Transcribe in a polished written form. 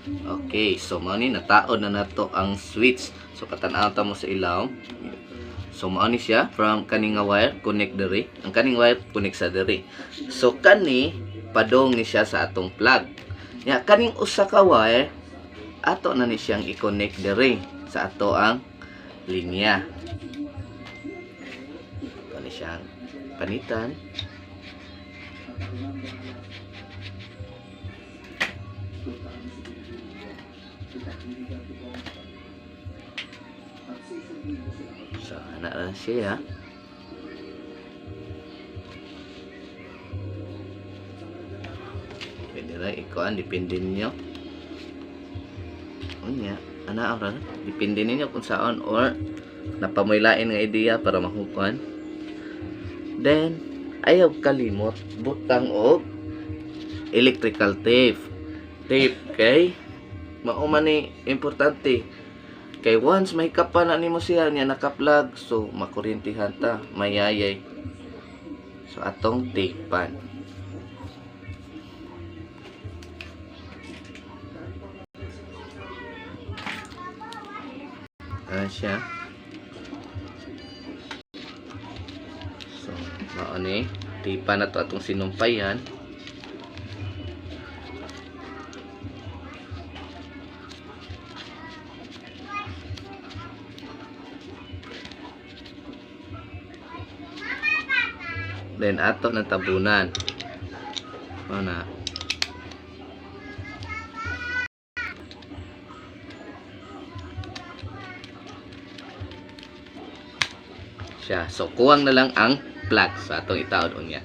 Okay, so mao ni nataod na nato ang switch. So patan-aw ta mo sa ilaw. So mao ni siya from kani nga wire connect diri. Ang kaning wire connect sa diri. So kani padong ni siya sa atong plug. Nya kaning usa ka wire ato na ni siyang i-connect diri sa ato ang linya. Kani siyang panitan. So, ana lang siya. Pwede ra ikuan, depende ninyo. Unya, ana ra, depende ninyo kung saan or napamoy lain nga ideya para mahukuan. Then, ayaw kalimot butang og electrical tape. Tape kay mao man ni importante. Kay once may kapa na nimo siya niya naka-plug, so makuryentihan ta, mayayay. So atong tapean. Ano siya? So, mao ni tapean na to atong sinumpayan. Then ato ng tabunan. Mao na. Siya. So kuwang na lang ang plug sa atong itaod unya.